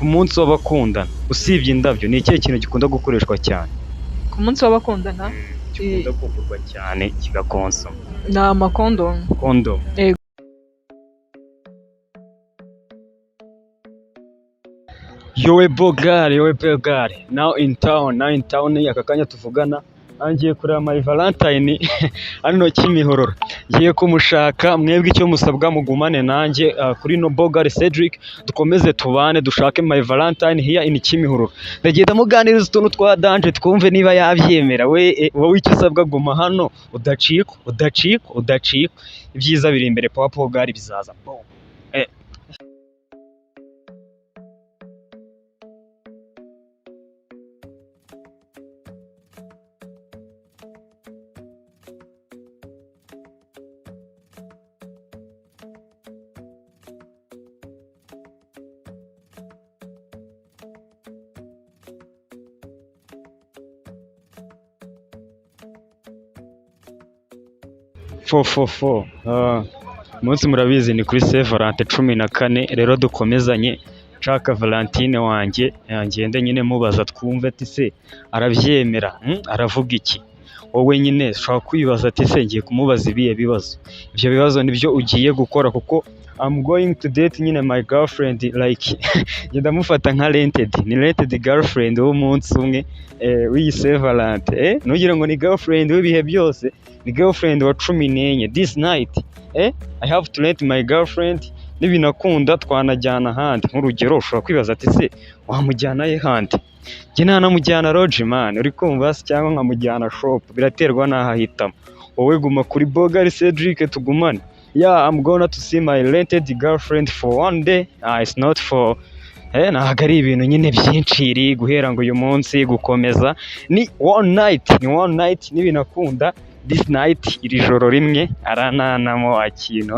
Ku munsi w'abakundana, usibye indabyo, ni ikihe kintu gikunda gukoreshwa cyane? Ku munsi w'abakundana? Gikunda kugurwa cyane kigakonsoma. Ni amakondomu. Kondomu. Yego. Yowe Bogari, yowe Bogari, now in town, now in town, aka kanya tuvugana ngiye kureba my Valentine hano Kimihurura, ngiye kumushaka. Mwebwe icyo musabwa, mugumane nanjye kuri no Bogari Cedric, dukomeze tubane, dushake my Valentine here in Kimihurura. Ndagenda muganiriza utuntu twa danger, twumve niba yabyemera. We wowe icyo usabwa, guma hano, udacikwa, udacikwa, udacikwa. Ibyiza biri imbere, Power Bogari bizaza. Boom. Fo fo fo. Umunsi murabizi ni kuri Saint Valentin 14. Rero dukomezanye nshaka Valentine wanjye, ngende nyine mubaza twumve ati se arabyemera, Aravuga iki? Wowe nyine ushobora kwibaza ati se ngiye kumubaza ibihe bibazo? Ibyo bibazo nibyo ugiye gukora, kuko I'm going to date nyine my girlfriend, like ngenda mufata nka rented, ni rented girlfriend w'umunsi umwe w'iyi Saint Valentin. Ntugire ngo ni girlfriend w'ibihe byose, ni girlfriend wa 14 this night. I have to rent my girlfriend, nibinakunda twanajyana ahandi. Nk'urugero ushobora kwibaza ati se wamujyana he handi? Njye ntanamujyana lodge man, uri kumva se, cyangwa nkamujyana shop, biraterwa n'aho ahitamo. Wowe guma kuri Bogari Cedric tugumane. Yeah, I'm gonna to see my rented girlfriend for one day. It's not for ntabwo ari ibintu nyine byinshi guhera ngo uyu munsi gukomeza, ni one night, ni one night. Nibinakunda this night, iri joro rimwe arananamo akintu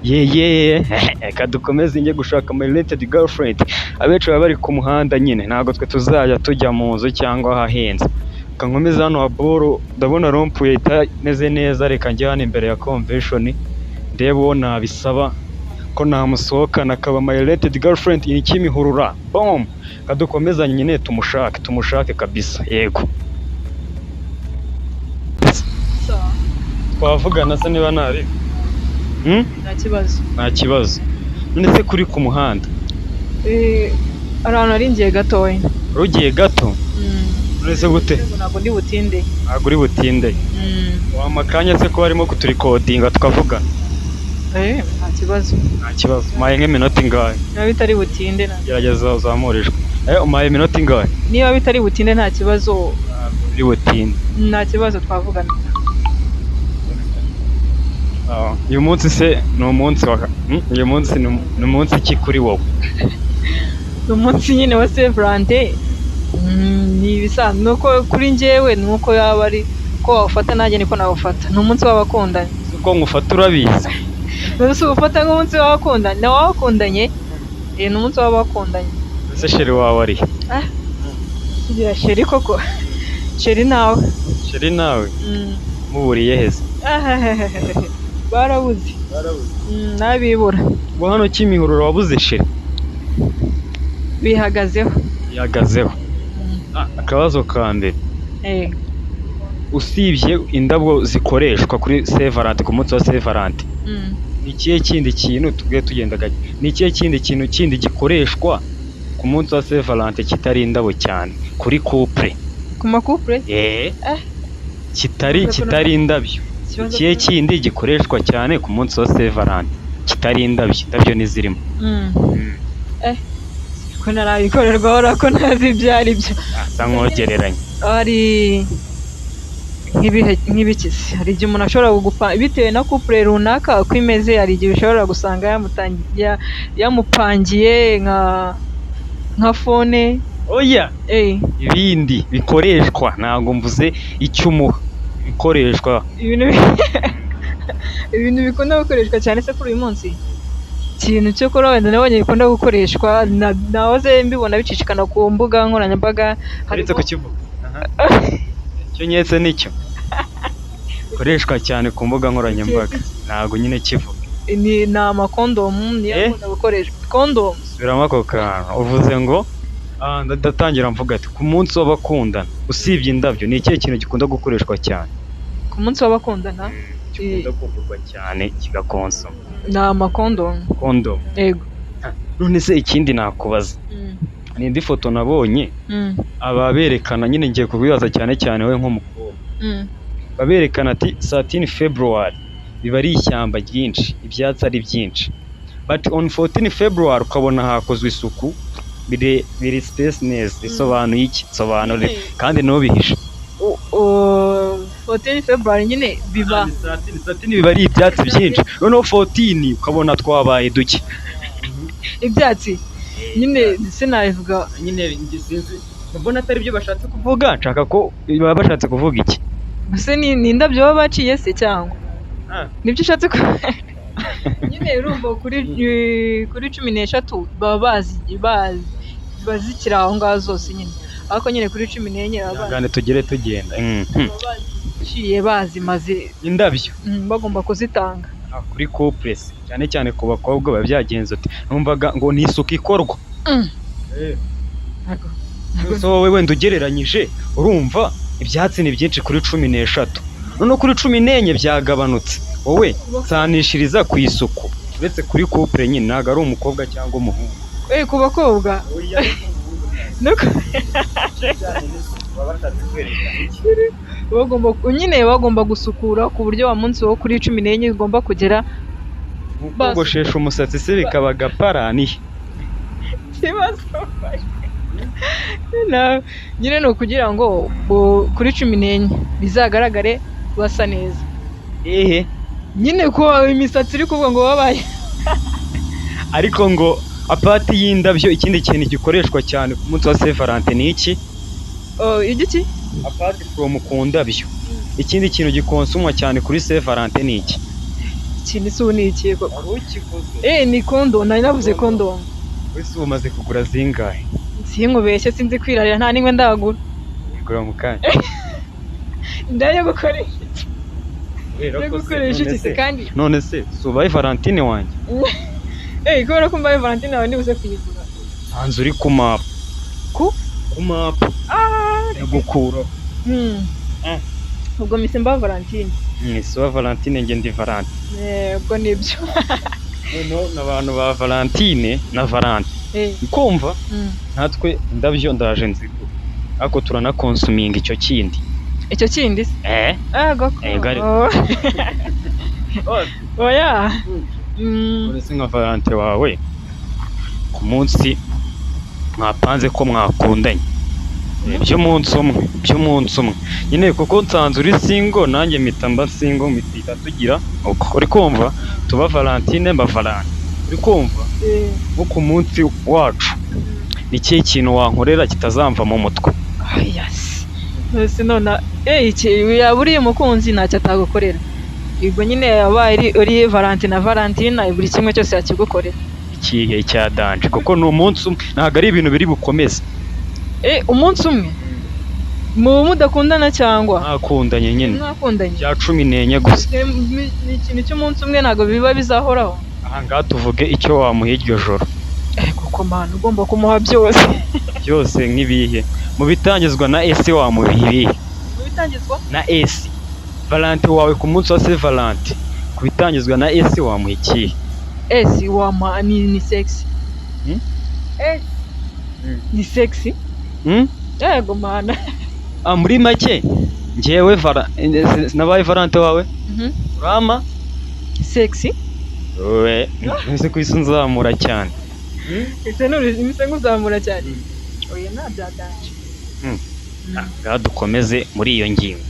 yeye. Reka dukomeze njye gushaka my rented girlfriend. Abenshi baba bari ku muhanda nyine, ntabwo twe tuzajya tujya mu nzu cyangwa ahahenze. Reka nkomeze hano wa boro, ndabona rond-point itameze neza. Reka njye hano imbere ya convention ndebe uwo nabisaba ko namusohokana akaba my rented girlfriend in Kimihurura. Boom. Kadukomezanye nyine tumushake, tumushake kabisa. Yego. Sawa. Twavugana se niba ntari? Nta kibazo. Nta kibazo. None se kuri ku muhanda? Hari ahantu nari ngiye gatoya. Rugiye gato? None se gute? Ntabwo ndi butinde. Ntabwo uri butinde. Wampa akanya se ko barimo kuturikodinga tukavugana? Nta kibazo. Nta kibazo. Umpaye nk'iminota ingahe? Niba bitari butinde Gerageza uzamure ijwi. Umpaye iminota ingahe? Niba bitari butinde nta kibazo. Ntabwo uri butinde. Nta kibazo, twavugana. Uyu munsi se ni umunsi wa uyu munsi ni umunsi ki kuri wowe? Ni umunsi nyine wa Saint Valentin. Ni ibisanzwe, ni uko kuri njyewe ni uko yaba ari ko wawufata, nanjye niko nawufata, ni umunsi w'abakundanye. Si uko ngufata urabizi. Mbese uwufata nk'umunsi w'abakundanye nawe wabakundanye, ni umunsi w'abakundanye. Ese chéri wawe ari he? Tugira chéri koko? Chéri nawe. Chéri nawe? Muburiye heza? Barabuze. N'abibura. Ubu hano Kimihurura wabuze chéri? Bihagazeho. Yihagazeho. Akabazo ka mbere. Usibye indabo zikoreshwa kuri Saint Valentin, ku munsi wa Saint Valentin, ni ikihe kindi kintu, tubwe tugenda gake, ni ikihe kindi kintu kindi gikoreshwa ku munsi wa Saint Valentin kitari indabo cyane kuri couple? Ku ma couple? Kitari indabyo. Ikibazo Ikihe kindi gikoreshwa cyane ku munsi wa Saint Valentin kitari indabyo? Indabyo ntizirimo. Ko ntarabikorerwa, ko ntazi ibyo ari byo. Asa nk'ugereranya. Hari nk'ibihe nk'ibikisi, hari igihe umuntu ashobora kugupa bitewe na couple runaka uko imeze, hari igihe ushobora gusanga yamupangiye nka phone. Oya. Ibindi bikoreshwa, ntabwo mvuze icyo umuha, ibikoreshwa. Ibintu bikunda gukoreshwa cyane se kuri uyu munsi, ikintu cyo kuri wenda nabonye bikunda gukoreshwa, nahoze mbibona bicicikana ku mbuga nkoranyambaga. Uretse kukivuga, icyo nketse nicyo gikoreshwa cyane ku mbuga nkoranyambaga, ntabwo nyine kivuga. Ni amakondomu niyo Eh? akunda gukoreshwa, kondomu. Subiramo ako kantu uvuze ngo ndatangira mvuga ati ku munsi w'abakundana, usibye indabyo, ni ikihe kintu gikunda gukoreshwa cyane? Ku munsi w'abakundana? Gikunda kugurwa cyane kigakonsoma. Ni amakondomu. Kondomu? Yego. None se ikindi nakubaza, ni indi foto nabonye, aba berekana nyine, ngiye kubibaza cyane cyane wowe nk'umukobwa, baberekana ati 13 February biba ari ishyamba ryinshi, ibyatsi ari byinshi, but on 14 February ukabona hakozwe isuku, biri space neza. Bisobanuye iki? Sobanure kandi ntubihishe. 14 February nyine biba 13 biba ari ibyatsi byinshi, noneho 14 ukabona twabaye duke. Ibyatsi nyine sinabivuga. Nyine sinzi, mbona atari byo bashatse kuvuga. Nshaka ko baba bashatse kuvuga iki? Ese ni indabyo baba baciye se, cyangwa nibyo ushatse ku nyine? Urumva kuri 13 baba bazi ziba zikiri aho ngaho zose nyine, ariko nyine kuri 14 baba Ihangane tugere tugenda. Baba baziciye, bazimaze. Indabyo. Bagomba kuzitanga. Kuri couples, cyane cyane ku bakobwa, biba byagenze uti? Numvaga ngo ni isuku ikorwa. Ntago- So wowe wenda ugereranyije, urumva ibyatsi ni byinshi kuri 13, noneho kuri 14 byagabanutse. Wowe nsanishiriza ku isuku, uretse kuri couple nyine, ntabwo ari umukobwa cyangwa umuhungu. Ku bakobwa nuko bagomba nyine bagomba gusukura ku buryo wa munsi wo kuri 14 ugomba kugera. Kogoshesha umusatsi se bikaba agaparaniye? Ikibazo nyine ni ukugira ngo kuri 14 bizagaragare basa neza. Ehe. Nyine ko imisatsi iri kuvuga ngo babaye Ariko ngo apart y'indabyo, ikindi kintu gikoreshwa cyane ku munsi wa Saint Valentin ni iki? Oh, igiki? Apart from ku ndabyo, ikindi kintu gikonsumwa cyane kuri Saint Valentin ni iki? Ikintu ese ubu ni iki koko? Wari ukivuze. Ni kondomu, nari navuze kondomu. Wese ubu umaze kugura zingahe? Sinkubeshye, sinzi kwirarira, nta n'imwe ndagura. Igura mu kanya. Ndajya gukoresha iki? Kubera Njya ko se, gukoresha none iki se se kandi? None se si ubaye Valentine wanjye? Kubera ko mbaye Valentine wawe, ndibuze kuyigura. Nsanze uri ku map. Ku? Ku map. Ndagukuraho. Ubwo mise mba Valentine. Si uwa Valentine, njye ndi Valentine. Ubwo nibyo. Noneho n'abantu ba Valentine na Valentine, kumva, natwe indabyo ndaje nzigura, ariko turanakonsuminga icyo kindi. Icyo kindi se? Eh. Goko. Gari. Oh. Oya. Uretse nka Valentine wawe, ku munsi mwapanze ko mwakundanye, by'umunsi umwe nyine, kuko nsanze uri single, nanjye mpita mba single, mpita tugira uko uri kumva, tuba Valentine mba Valentine, uri kumva? Nko ku munsi wacu, ni ikihe kintu wankorera kitazamva mu mutwe? Ah, yes. Ese none iki yaba uriye umukunzi ntacyo atagukorera. Ubwo nyine yabaye uri Valentine na Valentine, buri kimwe cyose yakigukorera. Ikihe cya danger? Kuko ni umunsi umwe, ntabwo ari ibintu biri bukomeze. Umunsi umwe muba mudakundana cyangwa Mwakundanye nyine. Mwakundanye. Bya 14 gusa. Ni ikintu cy'umunsi umwe, ntabwo biba bizahoraho. Aha ngaha tuvuge icyo wamuha iryo joro. Kuko mana ugomba kumuha byose. Byose nk'ibihe? Mu bitangizwa na S wamuha ibihe? Mu bitangizwa Na S. Valentine wawe ku munsi wa Saint Valentin, ku bitangizwa na S wamuha ikihe? S wama ni sexy. Hmm? S ni sexy. Hmm? Yego mana. Ah, muri make njyewe nabaye Valentine wawe, urama Sexy. We ese ku isi nzamura cyane. Ese nuri mise nkuzamura cyane? Oya, nta bya danger. Ah, ngaha dukomeze muri iyo ngingo.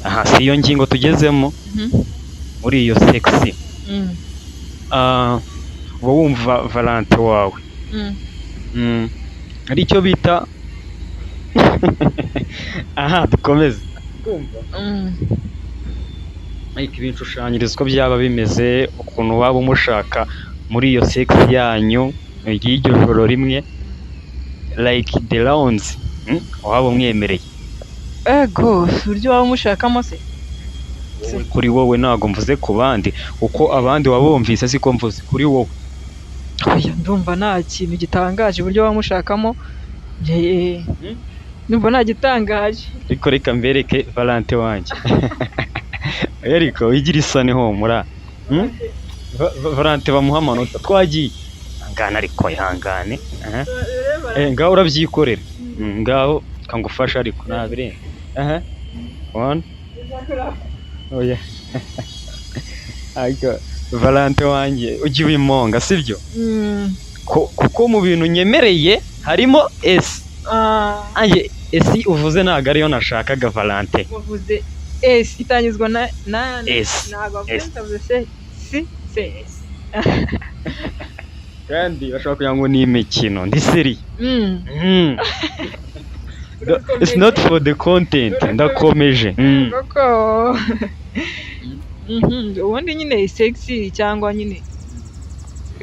Aha si iyo ngingo tugezemo, muri iyo sexy. Ah, uba wumva Valentine wawe, hari icyo bita, aha dukomeze. Ariko ibinshushanyiriza uko byaba bimeze, ukuntu waba umushaka muri iyo sex yanyu y'iryo joro rimwe, like the rounds, waba umwemereye. Ego, uburyo waba umushakamo se? Wowe, kuri wowe, ntabwo mvuze ku bandi, kuko abandi wabumvise, siko mvuze kuri wowe. Oya, ndumva nta kintu gitangaje uburyo bamushakamo. Ndumva nta gitangaje. Ariko reka mbereke Valente wanjye. Ariko wigira isoni, humura. Valente bamuha amanota. Twagiye, ihangane, ariko ihangane. Aha. Ngaho urabyikorera. Ngaho kangufasha, ariko ntabirenze. Aha, one, oya. Ariko Valente wanjye, ujye wimonga, sibyo? Mm. Kuko mu bintu nyemereye harimo S. Ah, Anjye S uvuze ntabwo ariyo nashakaga, Valente. Wavuze S itangizwa na S. Ntabwo wavuze S. Ntavuze C, C, C, S. Kandi bashobora kugira ngo ni imikino, ndi sérieux. It's not for the content, ndakomeje. Koko. Ubundi nyine sex, cyangwa nyine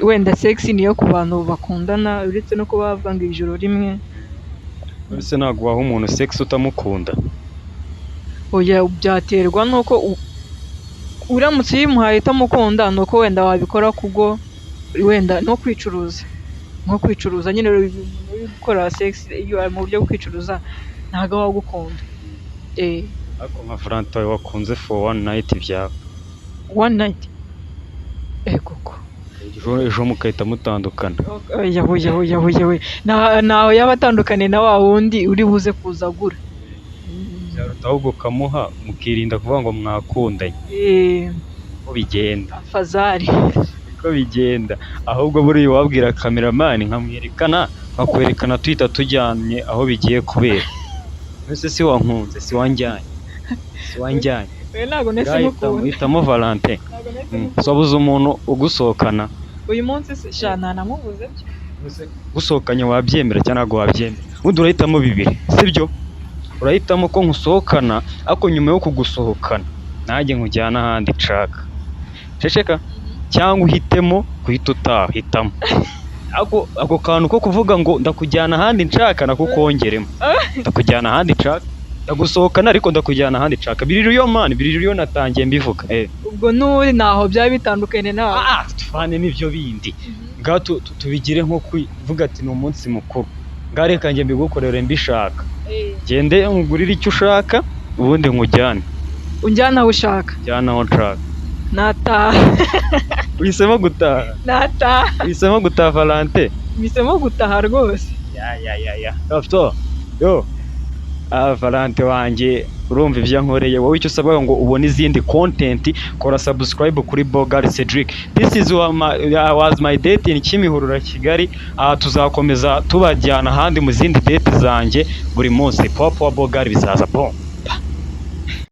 wenda sex niyo ku bantu bakundana, uretse no kuba bavuga ngo ijoro rimwe. Ese ntabwo waha umuntu sex utamukunda? Oya, byaterwa n'uko uramutse uyimuhaye utamukunda, ni uko wenda wabikora kubwo wenda no kwicuruza, nko kwicuruza nyine. Umuntu uri gukora sex iyo ari mu buryo bwo kwicuruza ntabwo aba agukunda. Ariko nka Valente wawe wakunze for one night byaba? One night, koko? Ejo mugahita mutandukana. Oya, oya, oya, oya, oya. Ntaho yaba atandukaniye na wa wundi uri buze kuza agura. Byaruta ahubwo ukamuha, mukirinda kuvuga ngo mwakundanye. Uko bigenda. Afazari. Uko bigenda ahubwo, buriya wabwira cameraman nkamwerekana, nkakwerekana, tuhita tujyanye aho bigiye kubera. Ese si wankunze, si wanjyanye, si wanjyanye? Oya, ntabwo nahise Ngahitamo mukunda. Hitamo Valentin. Ntabwo nahise mukunda. So wabuze umuntu ugusohokana? Uyu munsi se sha, ntanamubuze byo. Gusohokanye wabyemera cyangwa ntabwo wabyemera? Ubundi urahitamo bibiri, sibyo? Urahitamo ko nkusohokana, ariko nyuma yo kugusohokana nanjye nkujyana ahandi nshaka, ceceka, cyangwa uhitemo guhita utaha. Hitamo. Ako kantu ko kuvuga ngo ndakujyana ahandi nshaka nako kongeremo: ndakujyana ahandi nshaka. Ndagusohokana ariko ndakujyana ahandi nshaka. Biririyo man, biririyo, natangiye mbivuga. Ubwo n'ubundi ntaho byaba bitandukanye nawe. Ah, tuvane n'ibyo bindi. Ngaho tubigire nko kuvuga ati ni umunsi mukuru, ngaho reka njye mbigukorere mbishaka, gende nkugurire icyo ushaka, ubundi nkujyane. Unjyana aho ushaka. Njyane aho nshaka. Nataha. Uhisemo gutaha? Nataha. Uhisemo gutaha, Valente? Mpisemo gutaha rwose. Ya ya ya ya, Kapito yo, ah, Valente wanjye, urumva ibyo nkoreye wowe. Icyo usabwa ngo ubone izindi content, kora subscribe kuri Bogar Cedric. This is was my date in Kimihurura, Kigali. Ah, tuzakomeza tubajyana ahandi mu zindi date zanjye buri munsi. Pop wa Bogar bizaza bon.